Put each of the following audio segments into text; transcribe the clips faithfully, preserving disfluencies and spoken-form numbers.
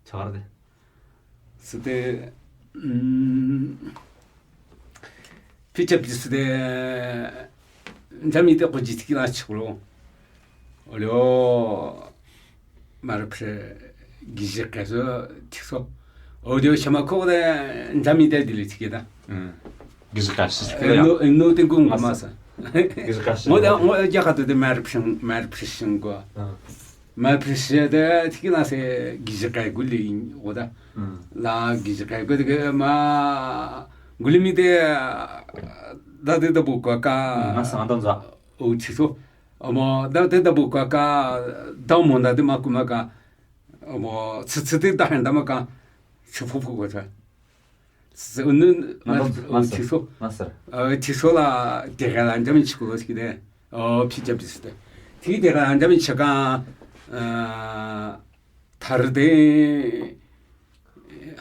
Char de. Süte, mm, picha pi süte, jami te koji tiki la chikolo. Oleo, marpre, giji keso, tiso. Oleo shama ko de, jami te dili tiki da. Giji keso. No, no te gung masa. Giji keso. Mo da, mo ya ka te marpre, marpre go. Maprishe de tiki la se giji kai guli oda. La giji kai guli ke ma guli mi de da de da bu ka ka. Ma sa da za. O chiso. Amo da de da bu ka ka da mo da de ma kuma ka. Amo tsi tsi de da han da ma ka. Chi fu fu ko cha. Sünü master. Tiso. Master. Tiso la dega la njami chiko lo sikide. O picha pisite. Ti dega la njami chaka, tharde,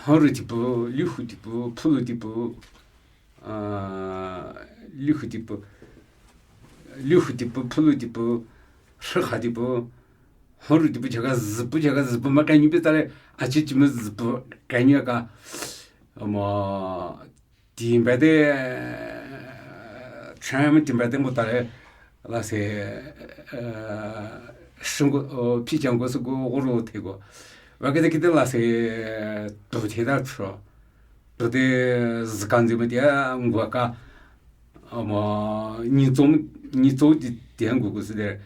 haru tipu, lihu tipu, pulu tipu, lihu tipu, lihu tipu, pulu tipu, rhikha tipu, haru tipu chaka zipu chaka zipu ma kanyu pe tare, achi chima zipu kanyu ka, ama, timba de, chama timba de mo tare, la se, shingo, pichang go sugo, oro tego. Wa kete kete la se, to te da cho. To te zikan zi ma tia, ngwa ka, ama, ni zom, ni zo di tia ngu gu su de.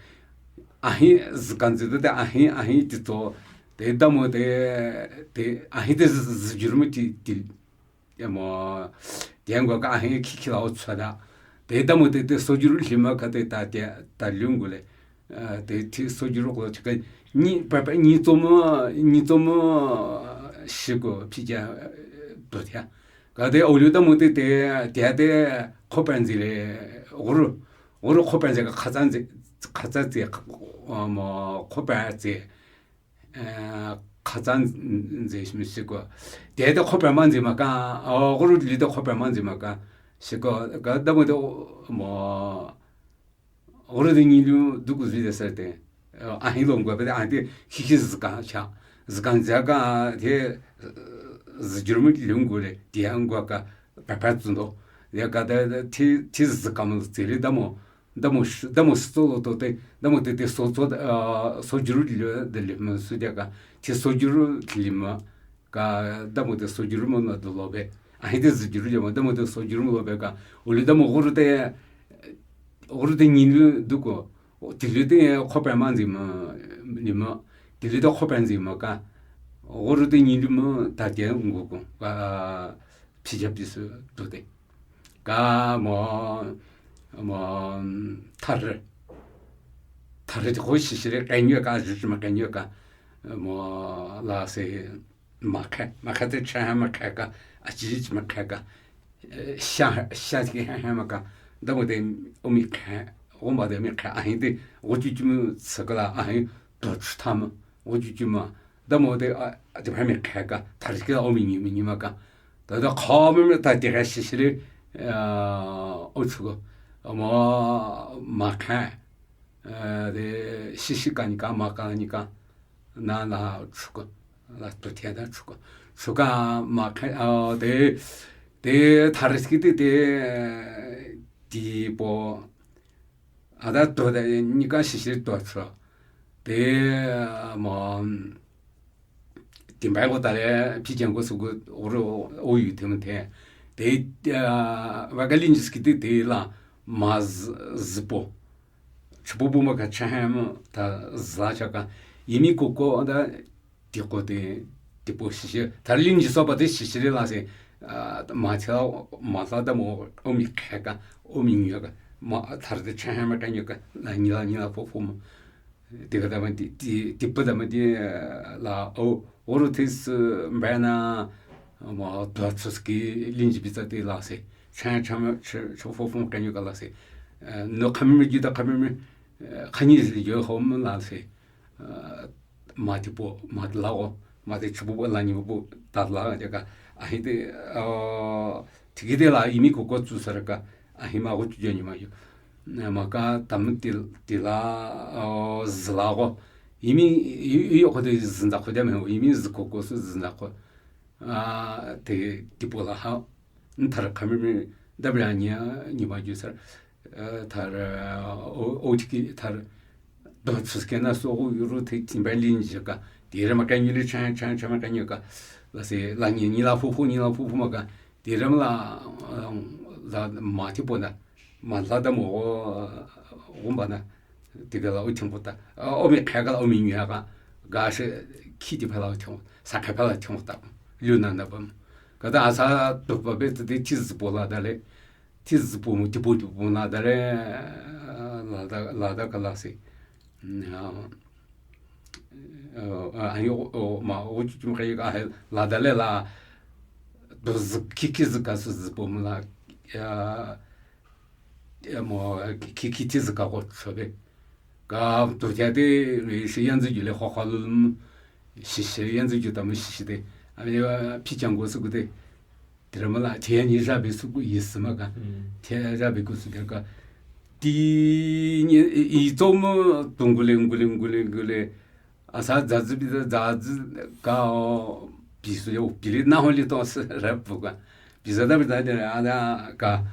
Ahi zikan zi de, ahi, ahi ti zo. Te da mo te, te, ahi te zi, zi juru mo ti, ti, ya mo, tia ngwa ka ahi ki ki la o tswa da. Te da mo te, te so juru li ma ka te ta, te, ta lung gu le. Te ti so juru ko chaka, ni, pa, pa, ni zo mo, ni zo mo, shi ko, pi ja, to tia. Ka te o lu da mo te, te, te, te, ko pan zi le, oro, oro ko pan zi ka kha zan zi, kha zan zi, mo, ko pan zi, kha zan zi shi mi shi ko. Te te ko pan man zi ma ka, o, oro li te ko pan man zi ma ka, shi ko, ka da mo te, mo, oro de ni lu du ku zi de sa te. Ahi long ko, pe ahi te, hi hi zi ka cha. Zi ka zi ka, te, zi juru mi lung gu le, te ang ko ka, pa pa zun do. Ya ka da, da, ti, ti zi ka mo zi le da mo, da mo sh-, da mo so lo to te, da mo te te so so, so juru li le, de le mo su ya ka, ti so juru li mo, ka da mo te so juru mo na do lo be. Ahi te zi juru ya mo, da mo te so juru mo lo be ka. O le da mo oro te, oro te ni lu du ko, ti lu te ko pa man zi mo, ni mo, ti lu te ko pa zi mo ka. Oro te ni lu mo, ta te ngu ko, ka, pi ja pi su to te. Ka mo, mo, thar. Thar te ko shi shi re, ka nyu ka, ju ma ka nyu ka. Mo, la se, ma ka, ma ka te cha ma ka ka, a chi chi ma ka ka. Sha, sha ki ha ha ma ka. Da mo te, o mi ka, o ma de mi ka, ahi te, o ju ju mu sa ka la, ahi, to chu ta ma, o ju ju ma. Da mo te, a, a, te pa mi ka ka, thar ki la o mi ni, mi ni ma ka. Da da kha mi mi ta te ka shi shi le, a, o chu ko. A ma, ma ka, a, de, shi shi ka ni ka, ma ka ni ka. Na la chu ko, la to te da chu ko. Chu ka ma ka, a, de, de, thar ki te, de, di po, a da to de, ni ka shi shi to chu. Te, mo, timba ko ta le, pi jen ko su ko, oro, o yu te mo te. Te, a, wa ka lin jis ki te, te la, ma zi, zi po. Chi po po ma ka cha ha mo, ta zi la cha ka. Yi mi ko ko, da, ti ko te, ti po shi shi. Thar lin jis so pa te shi shi le la se, a, ma cha, ma sa da mo, o mi ka ka, o mi nyu ka. Ma, thar te cha ha ma ka nyu ka, la ni la, ni la po po mo. Ti ka da ma ti, ti, ti pa da ma ti, eh, la, o, oro te se, mba na, ma, to tsu ski, lin ji pi sa te la se. Cha, cha ma, cha, cha fo fo ka nyu ka la se. Eh, no ka mi mi ji da ka mi mi, eh, ka ni ji yo ho mo la se. Eh, ma ti po, ma ti la o, ma ti chu po la ni po, ta la ja ka. A hi te, eh, ti ki te la, yi mi ko ko tsu sa ra ka. A hi ma ko tsu ja ni ma yo. Na ma ka tam ti, ti la, o, zi la ko, Yimih, yu, yu, yokho de zinza kho de me, yimih zikoko su zinza kho. A, te, te pola ha. Nthar khamimi, dabra nya, nyuma ju sar. A, thar, a, o, o tiki, thar, do tsuske na so, o, yuru te, timba lin jika. Tira ma kanyi le chan, chan, chan ma kanyi ka. La se, la nyi, nyi la fu fu, nyi la fu fu ma ka. Tira ma la, a, la ma ti po na. Ma la da mo, o, o mba na. Tiga la o tingpo ta. A, o mi kaya ka la o mi nyu ya ka. Ga she ki ti pa la o tingpo. Sa kaya pa la tingpo ta. Lu na na pa. Ka ta a sa tu pa be ti ti zi po la da le. Ti zi po mo ti po ti po na da le. La da, la da ka la si. Mm, a, a, a, yo, o, ma, o, chu, chu, ka, ka, la da le la. Tu zi ki ki zi ka su zi po mo la. Ya, Ya mo, ki, ki, ki ti zi ka ko tso be. Ka tu tia de, shi yan zi ju le hua hua lu, shi shi yan zi ju ta mo shi shi de. A mi, a, pi chang ko su ku de. Tira ma la, tia ni ja be su ku yi si ma ka. Mm. Tia ja be ku su de ka. Ti ni, i, i zo mo, tung gu le, gu le, gu le, gu le. A sa za zi bi za, za zi ka o, bi su yo, bi le na ho le to se ra pu ka. Bi za da bi za de, a da ka,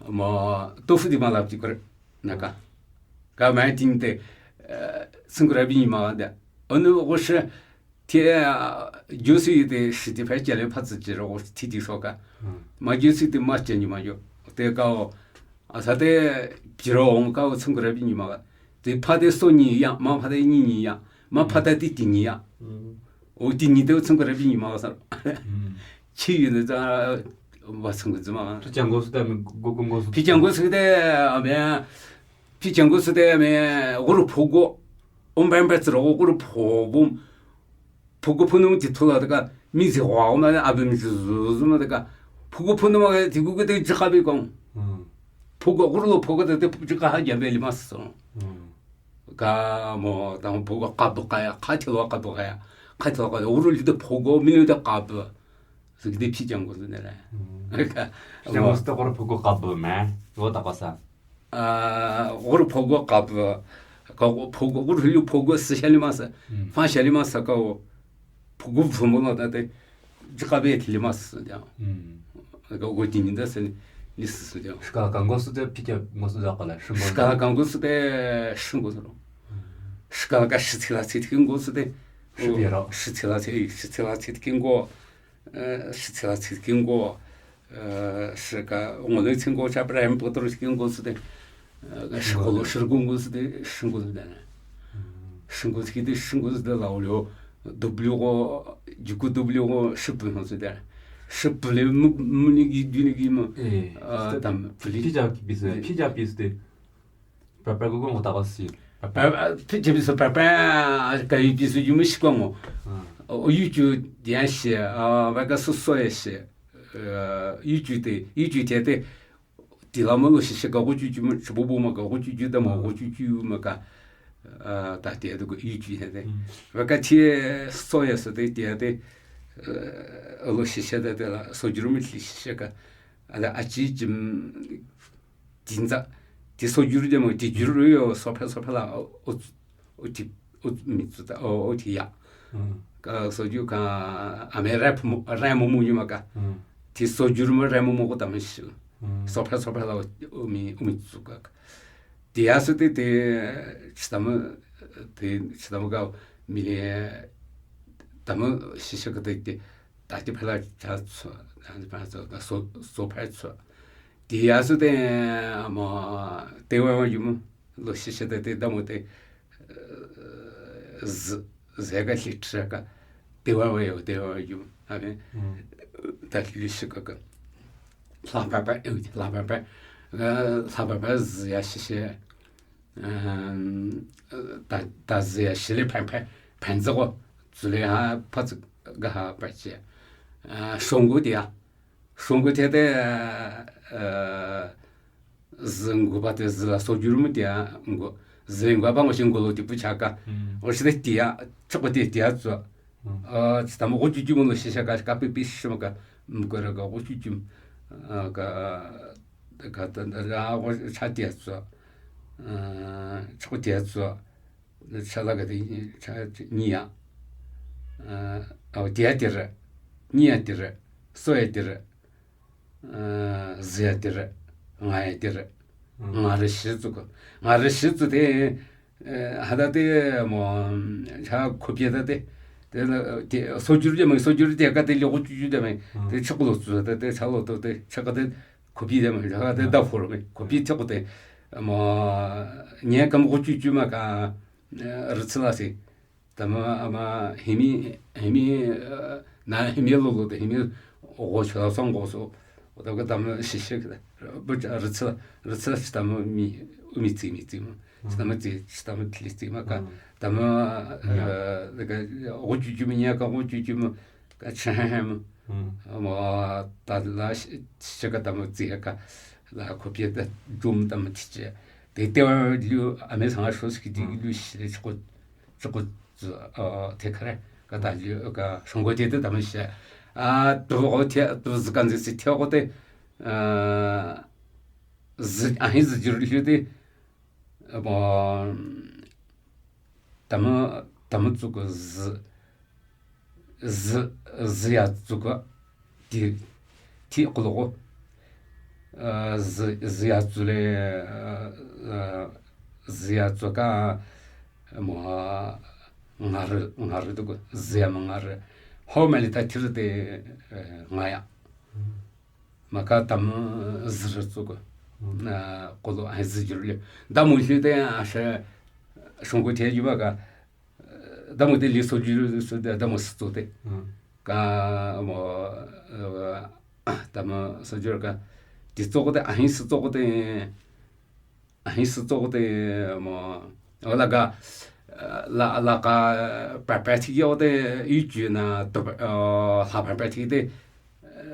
mo, to fu di ma la ti ko re. Na ka. Ka ma ting te, eh, sing ko ra bi ni ma de. Onu ko she, te, a, ju si de, shi ti fa che le pa zi che ro, ti ti so ka. Mm. Ma ju si de ma che ni ma yo. Te ka o, a sa te, pi ro ong ka o sing ko ra bi ni ma ka. Te pa te so ni ya, ma pa te ni ni ya. Ma pa te ti ti ni ya. Mm. O ti ni te o sing ko ra bi ni ma ka sa. Mm. Chi yu ne za, wa sing ko zi ma. Pi chang ko su de, me, go, go, go su. Pi chang ko su de, a me, Pi chang ko su de me, guru phogo. Om bam bam tro guru phogo. Phogo phunu ti thola de ka, mi zi wa ma, a bam zu zu ma de ka. Phogo phunu ma ti gu de ji ka bi kong. Mm. Phogo guru lo phogo de ji ka ha ya be li ma so. Mm. Ka mo, ta phogo ka bu ka ya, ka ti lo ka bu ka ya. Ka ti lo ka, guru li de phogo, mi li de ka bu. Su ki de pi chang ko su de le. Mm. Ka, pi chang ko su de guru phogo ka bu me. Lo ta ka sa. A, guru phogo ka bu, ka phogo, guru lu phogo si sha li ma sa. Mm. Fa sha li ma sa ka o, phogo phomo na ta te, ji ka be ti li ma sa ya. Mm. Ka o ti ni da se ni, ni si si ya. Shika ka ngo su de, pi ka ngo su de ka la, shi ngo. Shika ka ngo su de, shi ngo su ro. Mm. Shika ka shi ti la ti ki ngo su de. Shi ti ro. Shi ti la ti, shi ti la ti ki ngo. Eh, shi ti la ti ki ngo. Eh, shi ka, ngo le ti ngo cha pra hem po tro ti ki ngo su de. Eh, shi ko lo shi ngo su de, shi ngo su de. Mm. Shi ngo ti de, shi ngo su de la o lo. W ko, ju ko W ko, shi pu ho su de. Shi pu le mu, mu ni gi, du ni gi mu. Eh, ah, tam, pu li. Pi ja pi su, pi ja pi su de. Papa ko ko ngo ta ko si. Papa. Papa, pi ja pi su papa, ka yi pi su ju mu shi ko ngo. Ah. O, o yu ju dia shi, a, ba ka so so ya shi. Eh, yu ju de, yu ju de de. Ti la mo lo shi shi ka ko ju ju mo, shi bo bo ma ka ko ju ju da ma ko ju ju ma ka. Ah, ta de de ko yu ju de de. Mm. Ba ka ti so ya so de de de. Eh, lo shi shi de de la, so ju mo shi shi ka. A da a ji ji, mm, Dinza, ti so juru de mo, ti juru yo, so phe, so phe la, o, o, o ti, o mi tsu ta, o, o ti ya. Mm. Ka so ju ka, a me rap mo, rap mo mo nyu ma ka. Mm. Ti so juru mo rap mo mo ko ta me shi. Mm. So phe, so phe la, o, o mi, o mi tsu ka. Ti ya su te, te, chi ta mo, te, chi ta mo ka, mi le, ta mo, shi shi ka te, te, ta ti phe la cha tsu, ta ti phe la tsu, ka so, so phe tsu. Ti ya su te, mo, te wa wa yu mo, lo shi shi te, te da mo te, eh, z-, ze ka shi tra ka, te wa wa yo, te wa wa yu mo, a me, mm, ta li shi ka ka. La pa pa, eh, la pa pa, eh, la pa pa zi ya shi shi, eh, ta, ta zi ya shi li pan pan, pan zi ko, zi li ha, pa zi ga ha pa chi. Eh, shong gu ti ya, Shong gu te te, eh, zi ngu ba te zi la so juru mu tia ngu. Zi ngu ba ngo shi ngu lo ti pu cha ka. Mm. O shi te tia, chok te tia zo. Mm. Eh, chi ta mo go ju ju mo lo shi sha ka, ka pi pi shi ma ka. Mo ko ra ka go ju ju. Eh, ka, ka ta, ta, ta, go cha tia zo. Eh, chok tia zo. Chala kade, cha, nyiya. Aw, tiya tire. Nyiya tire. Soya tire. Ziya tire. Ngaya tire. Ngare shi tsuko. Ngare shi tsu te, hada te, mo, cha khopye da te. Te, te, sojur je, mo, sojur te, ka te, lyo ju ju de, mo. Te, chaklo tsu da te, chalo to te, chaka te, khopye de, mo, chaka te, da for, mo. Khopye chako te, mo, nye kam go ju ju ma ka, ritsila si. Tama ama himi, himi, na himi lo lo de, himi go chula song go so. Oda ka tama shi shi ka. Bu cha ritsila, ritsila shi tama mi, umi tsi, mi tsi ma. Shi tama tsi, shi tama tli tsi ma ka. Tama, daga, go ju ju mi nya ka, go ju ju ma. Ka cha ha ha ma. Ama ta la shi, shi ka tama tsi ka. La khopye da jum tama tsi che. Te te wa lu, ame sang sho ski di lu shi le chiko, chiko, te kare. Ka ta lu, ka shong go te te tama shi. A, tu go te, tu zi kan zi si te go te. A, zi, a, hi zi jir lu te. Ama, tama, tama tsuko zi, zi, ziya tsuko, ti, ti kulo ko. A, zi, ziya tsule, a, ziya tsuka, mo, ngare, ngare tuko, ziya mo ngare. Ho mali ta tiri te, e, ngaya. Maka tam zir tsuko. Na kolo ai zir le. Damu hli te ashe shongko te yuba ka. Damu te li so ju so de damu sto te. Ka mo, e, damu so ju ka. Ti tsuko te ahin tsuko te. Ahin tsuko te mo. Ola ka, la, la ka, pa pa ti yo te, yu ju na, to, e, ha pa pa ti te,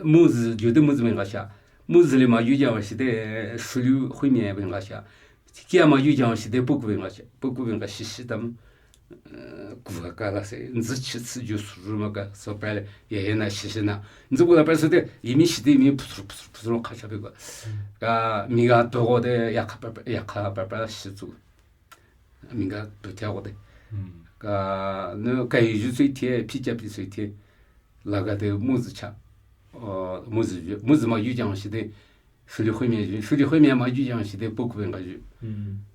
mu zi, ju te mu zi mi nga sha. Mu zi le ma yu jang shi te, shu lu hui mi mi nga sha. Kia ma yu jang shi te, pu ku mi nga sha. Pu ku mi nga shi shi tam, e, ku ka la se, nzi chi tsi ju su ru ma ka, so pa le, ye ye na shi shi na. Nzi ku la pa su te, yi mi shi te, yi mi pu su, pu su, pu su ka sha pe ko. Ka, mi ga to go te, ya ka pa, ya ka pa pa shi tsu. Minga to tia ko de. Ka, ne, ka yu ju sui tie, pi ja pi sui tie. La ga de mu zi cha. O, mu zi ju, mu zi ma yu jang shi de. Shu li hui mia ju, shu li hui mia ma yu jang shi de, pu ku wen ga ju.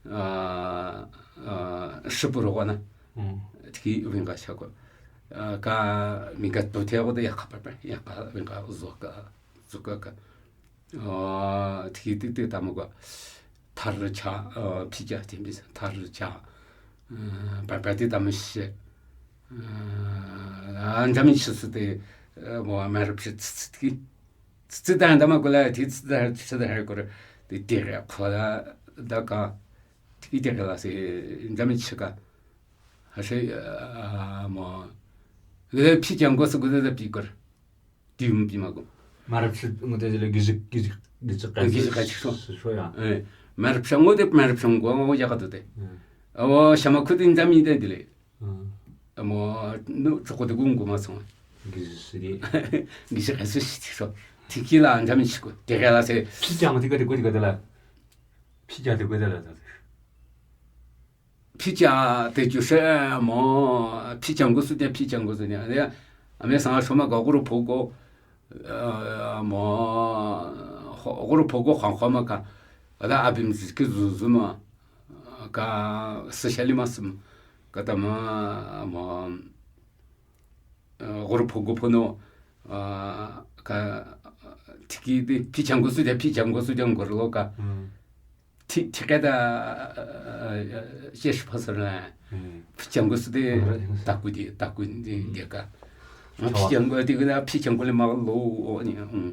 A, a, shi pu ro na. Tiki wen ga cha ko. A, ka, minga to tia ko de, ya ka pa pa, ya ka, wen ga zo ka, zo ka ka. Tiki tiki tiki tama kwa. Thar cha, pija tiki bisa, thar cha. Papa tiki tama shi. Anjami shi su te, mo mara pshi tiki. Tiki tiki tama kwa la, tiki tiki tiki tiki kore. Tiki tiki kwa la, da ka. Tiki tiki la se, anjami shi ka. Hashi, mo. Le pija ngo su kore da pi kore. Dim pi ma ko. Marapsha ngo de le gizik, gizik, gizik ka. Gizik ka chik so. So ya. Marapsha ngo de, marapsha ngo, ngo ya ka do de. Awo, shama khuti njami de dile. Amo, no, choko de gungu ma so. Gizik si di. Gizik ka si si so. Tiki la njami chiko. Tiki la se. Pija ngo tiko de ko de ko de la. Pija de ko de la. Pija te ju she mo, pija ngo su de, pija ngo su de. Ane, ame sang shoma ga guru pogo, mo, guru pogo khang khoma ka. Ada abim zi ki zu zu ma, ka sishali ma sim, ka ta ma, mo, guru pogo pono, ka tiki de, pija ngo su de, pija ngo su de ngor lo ka. Ti, ti kata, eh, eh, jesh pasal na. Pichang ko su de, taku di, taku di, dia ka. Pichang ko di, kena pichang ko le ma lo, o ni, mm.